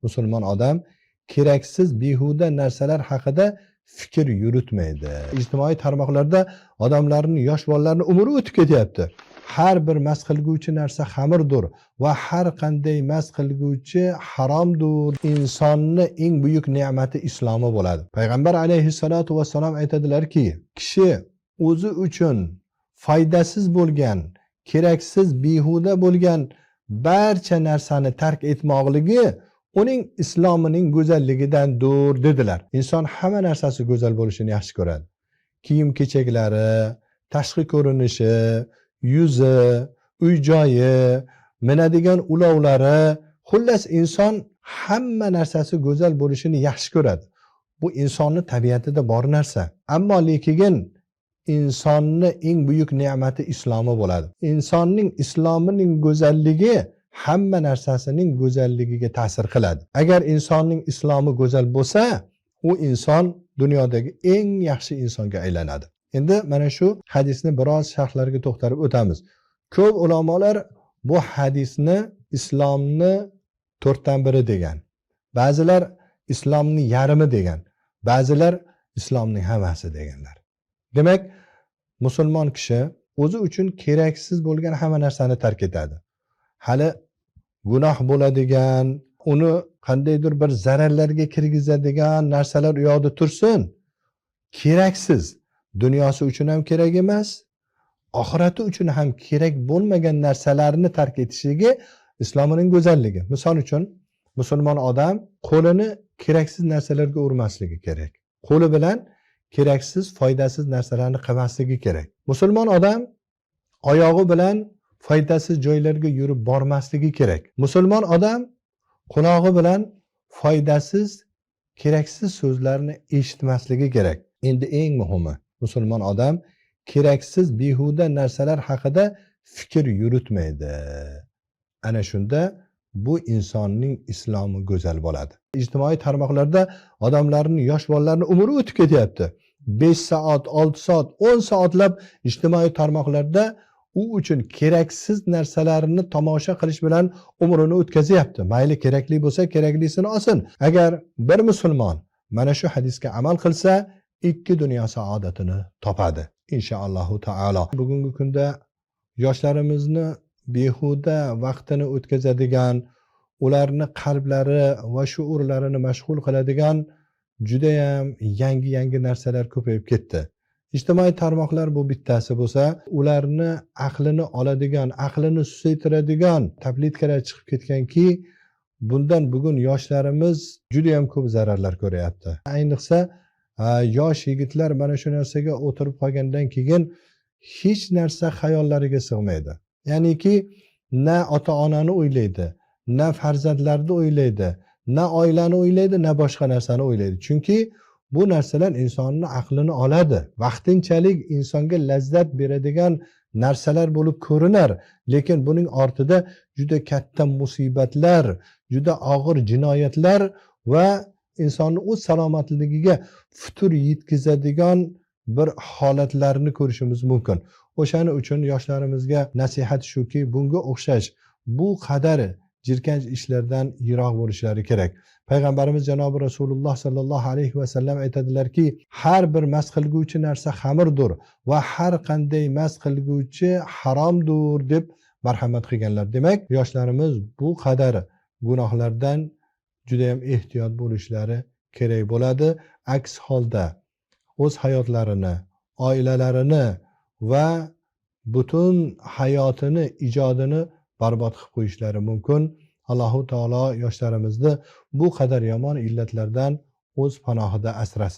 Musulmon odam keraksiz behuda narsalar haqida fikr yuritmaydi. Ijtimoiy tarmoqlarda odamlarning, yosh bolalarning umri o'tib ketyapti. Har bir mast qilguvchi narsa xamirdir va har qanday mast qilguvchi haromdir. Insonni eng buyuk ne'mati islomi bo'ladi. Payg'ambar alayhissalotu vassalom aytadilarki, kishi o'zi uchun foydasiz bo'lgan, keraksiz behuda bo'lgan barcha narsani tark etmoqligi uning islomining go'zalligidandir dedilar. Inson hamma narsasi go'zal bo'lishini yaxshi ko'radi. Kiyim kechaklari, tashqi ko'rinishi, yuzi, uy joyi, minadigan ulovlari, xullas inson hamma narsasi go'zal bo'lishini yaxshi ko'radi. Bu insonni tabiatida bor narsa. Ammo lekin insonni eng buyuk ne'mati islomi bo'ladi. Insonning islomining go'zalligi hamma narsasining go'zalligiga ta'sir qiladi. Agar insonning islomi go'zal bo'lsa, u inson dunyodagi eng yaxshi insonga aylanadi. Endi mana shu hadisni biroz sharhlarga to'xtalib o'tamiz. Ko'p ulamolar bu hadisni islomni 1/4 degan. Ba'zilar islomning yarmi degan. Ba'zilar islomning hammasi deganlar. Demak, musulmon kishi o'zi uchun keraksiz bo'lgan hamma narsani tark etadi. Hali gunoh bo'ladigan, uni qandaydir bir zararlarga kirgizadigan narsalar u yoqda tursin. Keraksiz, dunyosi uchun ham kerak emas, oxirati uchun ham kerak bo'lmagan narsalarni tark etishligi islomining go'zalligi. Misol uchun, musulmon odam qo'lini keraksiz narsalarga urmasligi kerak. Qo'li bilan keraksiz, foydasiz narsalarni qilmasligi kerak. Musulmon odam oyog'i bilan foydasiz joylarga yurib bormasligi kerak. Musulmon odam qulog'i bilan foydasiz, keraksiz so'zlarni eshitmasligi kerak. Endi eng muhimi, musulmon odam keraksiz behuda narsalar haqida fikr yuritmaydi. Ana shunda bu insonning islomi go'zal bo'ladi. Ijtimoiy tarmoqlarda odamlarning, yosh bolalarning umri o'tib ketyapti. 5 soat, 6 soat, 10 soatlab ijtimoiy tarmoqlarda u uchun keraksiz narsalarni tomosha qilish bilan umrini o'tkazyapti. Mayli, kerakli bo'lsa, keraklisini olsin. Agar bir musulmon mana shu hadisga amal qilsa, ikki dunyo saodatini topadi inshaallohu taolo. Bugungi kunda yoshlarimizni behuda vaqtini o'tkazadigan, ularni qalblari va shuurlarini mashg'ul qiladigan judayam yangi-yangi narsalar ko'payib ketdi. Ijtimoiy tarmoqlar bu bittasi bo'lsa, ularni aqlini oladigan, aqlini susaytiradigan tablitkalar chiqib ketganki, bundan bugun yoshlarimiz juda ham ko'p zararlar ko'ryapti. Ayniqsa, yosh yigitlar mana shu narsaga o'tirib qolgandan keyin hech narsa xayollariga sig'maydi. Ya'niki na ota-onani o'ylaydi, na farzandlarni o'ylaydi, na oilani o'ylaydi, na boshqa narsani o'ylaydi. Chunki bu narsalar insonni aqlini oladi. Vaqtinchalik insonga lazzat beradigan narsalar bo'lib ko'rinar, lekin buning ortida juda katta musibatlar, juda og'ir jinoyatlar va insonni o'z salomatligiga futur yetkazadigan bir holatlarni ko'rishimiz mumkin. O'shaning uchun yoshlarimizga nasihat shuki, bunga o'xshash bu qadar jirkanch ishlardan yiroq bo'lishlari kerak. Payg'ambarimiz janobi Rasululloh sallallohu alayhi va sallam aytadilarki, har bir mast qilguvchi narsa xamirdir va har qanday mast qilguvchi haromdir deb marhamat qilganlar. Demak, yoshlarimiz bu qadar gunohlardan juda ham ehtiyot bo'lishlari kerak bo'ladi. Aks holda o'z hayotlarini, oilalarini va butun hayotini, ijodini barbod qilib qo'yishlari mumkin. Allohu taolo yoshlarimizni bu qadar yomon illatlardan o'z panohida asrasin.